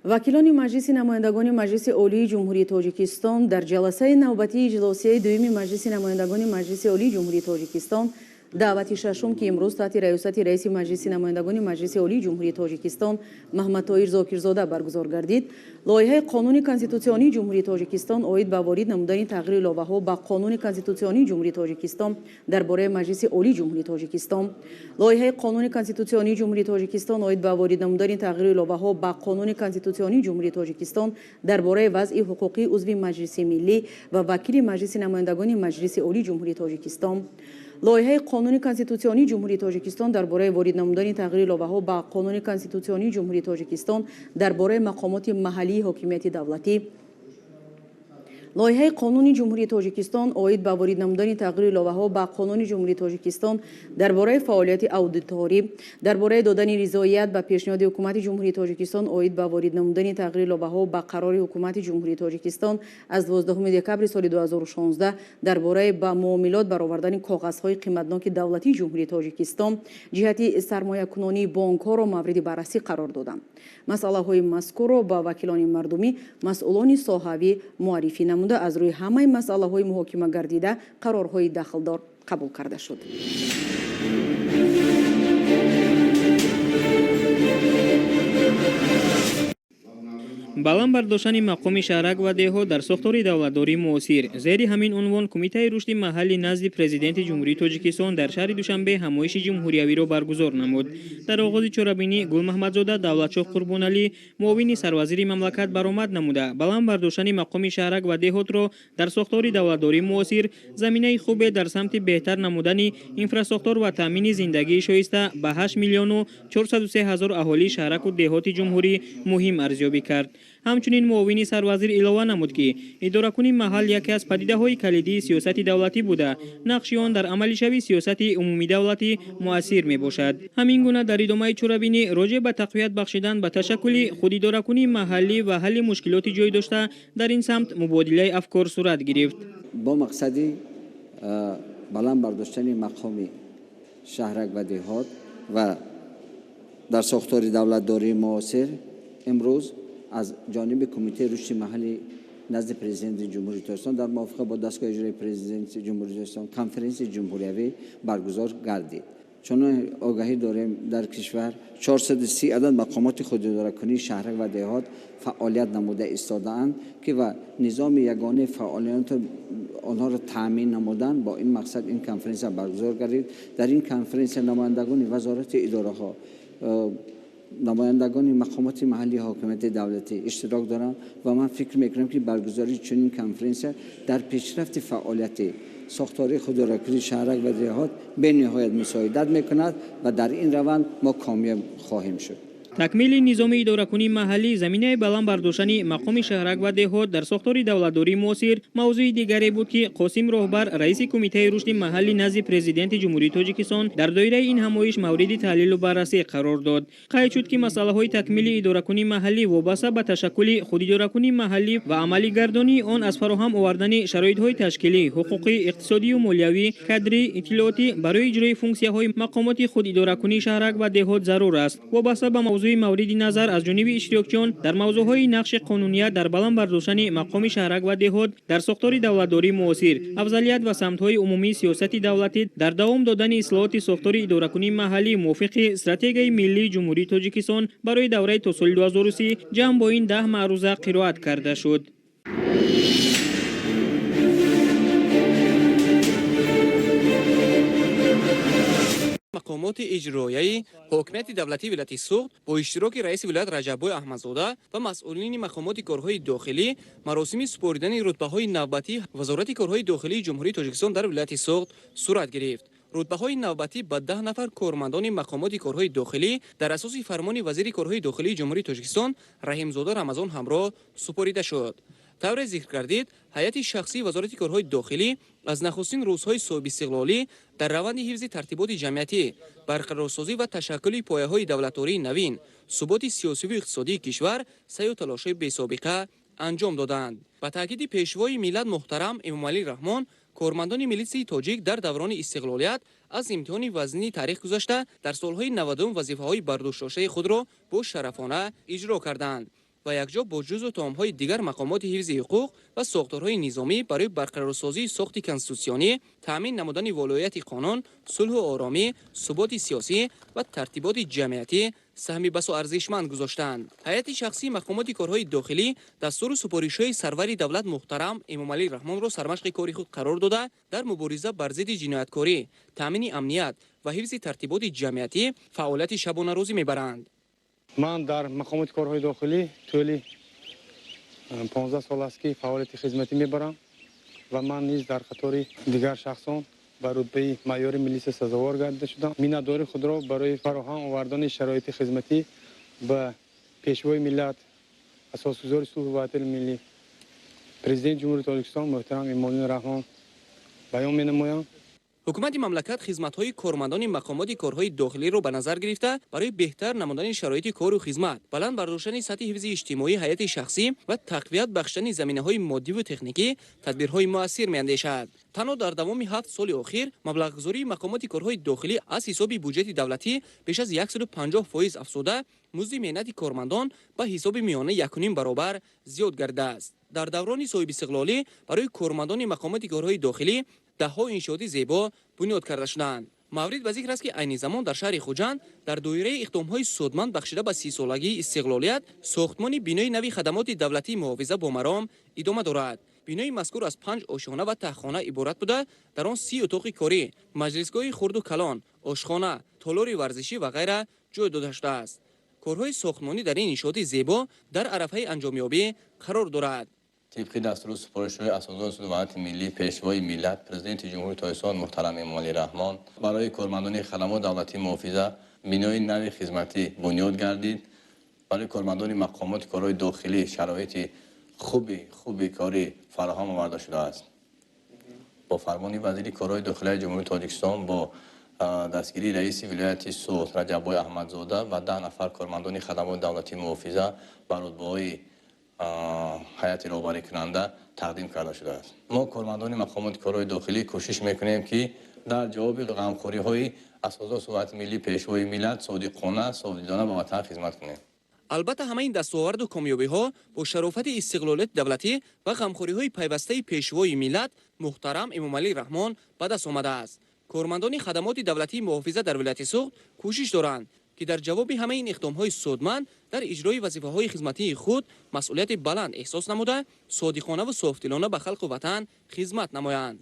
Вакилони Маҷлиси намояндагони Маҷлиси Олии Ҷумҳурии Тоҷикистон дар ҷаласаи навбатии иҷлосияи дуюми Маҷлиси намояндагони Маҷлиси Олии Ҷумҳурии Тоҷикистон даъвати шашум, ки имрӯз таҳти раёсати раиси Маҷлиси намояндагони Маҷлиси Олии Ҷумҳурии Тоҷикистон Маҳмадтоир Зокирзода баргузор гардид, лоиҳаи Қонуни конститутсионии Ҷумҳурии Тоҷикистон оид ба ворид намудани тағйиру иловаҳо ба Қонуни конститутсионии Ҷумҳурии Тоҷикистон дар бораи Маҷлиси Олии Ҷумҳурии Тоҷикистон, лоиҳаи Қонуни конститутсионии Ҷумҳурии Тоҷикистон оид ба ворид намудани тағйиру иловаҳо ба Қонуни конститутсионии Ҷумҳурии Тоҷикистон дар бораи вазъи ҳуқуқии узви Маҷлиси Миллӣ ва вакили Маҷлиси намояндагони Маҷлиси Олии Ҷумҳурии Тоҷикистон, лоиҳаи Қонуни конститутсионии Ҷумҳурии Тоҷикистон дар бораи ворид намудани тағйиру иловаҳо ба Қонуни конститутсионии Ҷумҳурии Тоҷикистон дар бораи мақомоти маҳаллии ҳокимияти давлатӣ, лоиҳаи Қонуни Ҷумҳурии Тоҷикистон оид ба ворид намудани тағйиру иловаҳо ба Қонуни Ҷумҳурии Тоҷикистон дар бораи фаъолияти аудиторӣ, дар бораи додани ризоият ба пешниҳоди Ҳукумати Ҷумҳурии Тоҷикистон оид ба ворид намудани тағйиру иловаҳо ба қарори Ҳукумати Ҷумҳурии Тоҷикистон аз 12 декабри соли 2016 дар бораи ба муомилот баровардани коғазҳои қиматноки давлатии Ҷумҳурии Тоҷикистон ҷиҳати сармоякунонии бонкҳоро мавриди баррасӣ қарор доданд. Масъалаҳои мазкурро ба вакилони мардумӣ масъулони соҳавӣ муаррифӣ намуда, аз рӯи ҳамаи масъалаҳои муҳокима гардида қарорҳои дахлдор қабул карда шуд. Баланд бардоштани мақоми шаҳрак ва деҳот дар сохтори давлатдории муосир. Зери ҳамин унвон Кумитаи рушди маҳаллӣ назди Президенти Ҷумҳурии Тоҷикистон дар шаҳри Душанбе ҳамоиши ҷумҳуриявиро баргузор намуд. Дар оғози чорабинӣ Гулмаҳмадзода Давлатшоҳ Қурбоналӣ, муовини сарвазири мамлакат, баромад намуда, баланд бардоштани мақоми шаҳрак ва деҳотро дар сохтори давлатдории муосир заминаи хубе дар самти беҳтар намудани инфрасохтор ва таъмини зиндагии шоиста ба 8 миллиону 403 ҳазор аҳолии шаҳраку деҳоти ҷумҳурӣ муҳим арзёбӣ кард. Ҳамчунин муовини сарвазир илова намуд, ки идоракунии маҳал яке аз падидаҳои калидии сиёсати давлатӣ буда, нақши он дар амалишавии сиёсати умумидавлатӣ муассир мебошад. Ҳамин гуна дар идомаи чорабинӣ роҷеъ ба тақвият бахшидан ба ташаккули худидоракунии маҳаллӣ ва ҳалли мушкилоти ҷой дошта дар ин самт мубодилаи афкор сурат гирифт. Бо мақсади баланд бардоштани мақоми шаҳрак ва деҳот ва дар сохтори давлатдории муосир имрӯз аз ҷониби Кумитаи рушди маҳаллӣ назди Президенти Ҷумҳурии Тоҷикистон дар мувофиқа бо дастгоҳи иҷроии Президенти Ҷумҳурии Тоҷикистон конференсияи ҷумҳуриявӣ баргузор гардид. Чунон огаҳӣ дорем, дар кишвар 430 адад мақомоти худидоракунии шаҳрак ва деҳот фаъолият намуда истодаанд, ки ва низоми ягонаи фаъолиятро онҳоро таъмин намудан бо ин мақсад ин конференсия баргузор гардид. Дар ин конференсия намояндагони вазорати идораҳо, намояндагони мақомоти маҳаллии ҳокимияти давлатӣ иштирок доранд ва ман фикр мекунам, ки баргузории чунин конференсия дар пешрафти фаъолияти сохтории худидоракунии шаҳрак ва деҳот бениҳоят мусоидат мекунад ва дар ин раванд мо комёб хоҳем шуд. Такмили низоми идоракунии маҳаллӣ, заминаи баланд бардоштани мақоми шаҳрак ва деҳот дар сохтори давлатдории муосир мавзӯи дигаре буд, ки Қосим Роҳбар, раиси Кумитаи рушди маҳаллӣ назди Президенти Ҷумҳурии Тоҷикистон, дар доираи ин ҳамоиш мавриди таҳлилу баррасӣ қарор дод. Қайд шуд, ки масъалаҳои такмили идоракунии маҳаллӣ вобаста ба ташаккули худидоракунии маҳаллӣ ва амалигардонии он аз фароҳам овардани шароитҳои ташкилӣ, ҳуқуқӣ, иқтисодию молиявӣ, кадрӣ, иттилоотӣ барои иҷрои функсияҳои мақомоти худидоракунии шаҳрак ва деҳот зарур аст. Вобаста ба мавзӯи мавриди назар аз ҷониби иштирокчиён дар мавзӯъҳои нақши қонуният дар баланд бардоштани мақоми шаҳрак ва деҳот дар сохтори давлатдории муосир, афзалият ва самтҳои умумии сиёсати давлатӣ дар давом додани ислоҳоти сохтори идоракунии маҳаллӣ мувофиқи стратегияи миллии Ҷумҳурии Тоҷикистон барои давраи то соли 2030 ҷамъ бо ин 10 маъруза қироат карда шуд. Мақомоти иҷроияи ҳокимияти давлатии вилояти Суғд бо иштироки раиси вилоят Раҷаббой Аҳмадзода ва масъулини мақомоти корҳои дохилӣ маросими супоридани рутбаҳои навбатии Вазорати корҳои дохилии Ҷумҳурии Тоҷикистон дар вилояти Суғд сурат гирифт. Рутбаҳои навбатӣ ба 10 нафар кормандони мақомоти корҳои дохилӣ дар асоси фармони вазири корҳои дохилии Ҷумҳурии Тоҷикистон Раҳимзода Рамазон ҳамроҳ супорида шуд. Тавре зикр гардид, ҳайати шахсии Вазорати корҳои дохилӣ аз нахустин рӯзҳои соҳибистиқлолӣ дар раванди ҳифзи тартиботи ҷамъиятӣ, барқарорсозӣ ва ташаккули пояҳои давлатдории навин, суботи сиёсиву иқтисодии кишвар саъю талошҳои бесобиқа анҷом доданд. Ба таъкиди пешвои миллат муҳтарам Эмомалӣ Раҳмон, кормандони милитсияи тоҷик дар даврони истиқлолият аз имтиҳони вазнини таърих гузашта, дар солҳои 90 вазифаҳои бардӯшдоштаи худро бо шарафона иҷро карданд. Ва якҷо бо ҷузъу таомҳои дигар мақомоти ҳифзи ҳуқуқ ва сохторҳои низомӣ барои барқарорсозии сохти конститутсионӣ, таъмин намудани волоияти қонун, сулҳу оромӣ, суботи сиёсӣ ва тартиботи ҷамъиятӣ саҳми басо арзишманд гузоштаанд. Ҳайати шахсии мақомоти корҳои дохилӣ дастуру супоришҳои сарвари давлат муҳтарам Эмомалӣ Раҳмонро сармашқи кори худ қарор дода, дар мубориза бар зидди ҷинояткорӣ, таъмини амният ва ҳифзи тартиботи ҷамъиятӣ фаъолияти шабонарӯзӣ мебаранд. Ман дар мақомоти корҳои дохилӣ тӯли 15 сол аст, ки фаъолияти хизматӣ мебарам ва ман низ дар қатори дигар шахсон ба рутбаи майори милиса сазовор гардида шудам. Миннатдории худро барои фароҳам овардани шароити хизматӣ ба Пешвои миллат, Асосгузори сулҳу ваҳдати миллӣ, Президенти Ҷумҳурии Тоҷикистон муҳтарам Эмомалӣ Раҳмон баён менамоям. Ҳукумати мамлакат хизматҳои кормандони мақомоти корҳои дохилиро ба назар гирифта, барои беҳтар намудани шароити кору хизмат, баланд бардоштани сатҳи ҳифзи иҷтимоии ҳайати шахсӣ ва тақвият бахшидани заминаҳои моддиву техникӣ тадбирҳои муассир меандешад. Танҳо дар давоми 7 соли охир маблағгузории мақомоти корҳои дохилӣ аз ҳисоби буҷети давлатӣ беш аз 150% афзуда, музди меҳнати кормандон ба ҳисоби миёна 1,5 баробар зиёд гардидааст. Дар даврони соҳибистиқлолӣ барои кормандони мақомоти корҳои дохилӣ даҳҳо иншооти зебо бунёд карда шуданд. Маврид ба зикр аст, ки айни замон дар шаҳри Хуҷанд дар доираи иқдомҳои судманд бахшида ба 30-солагии истиқлолият сохтмони бинои нави хадамоти давлатии муҳофиза бо маром идома дорад. Бинои мазкур аз панҷ ошёна ва таҳхона иборат буда, дар он 30 утоқи корӣ, маҷлисгоҳи хурду калон, ошхона, толори варзишӣ ва ғайра ҷой дода шудааст. Корҳои сохтмонӣ дар ин иншооти зебо дар арафаи анҷомёбӣ қарор дорад. Тибқи дастуру супоришҳои Асосгузори сулҳу ваҳдати миллӣ, Пешвои миллат, Президенти Ҷумҳурии Тоҷикистон муҳтарам Эмомалӣ Раҳмон барои кормандони хадамоти давлатии муҳофиза бинои нави хизматӣ бунёд гардид. Барои кормандони мақомоти корҳои дохилӣ шароити хуби корӣ фароҳам оварда шудааст. Бо фармони вазири корҳои дохилияи Ҷумҳурии Тоҷикистон, бо дастгирии раиси вилояти Суғд Раҷаббой Аҳмадзода ва 10 нафар кормандони хадамоти давлатии муҳофиза ба рутбаҳои ҳайати роҳбарикунанда тақдим карда шудааст. Мо, кормандони мақомоти корҳои дохилӣ, кӯшиш мекунем, ки дар ҷавоби ғамхориҳои Асосгузори сулҳу ваҳдати миллӣ, Пешвои миллат содиқона, софдилона ба ватан хизмат кунем. Албатта, ҳамаи ин дастоварду комёбиҳо бо шарофати истиқлолияти давлатӣ ва ғамхориҳои пайвастаи Пешвои миллат муҳтарам Эмомалӣ Раҳмон ба даст омадааст. Кормандони хадамоти давлатии муҳофиза дар вилояти Суғд кӯшиш доранд, ки дар ҷавоби ҳамаи ин иқдомҳои судманд дар иҷрои вазифаҳои хизматии худ масъулияти баланд эҳсос намуда, содиқонаву софдилона ба халқу ватан хизмат намоянд.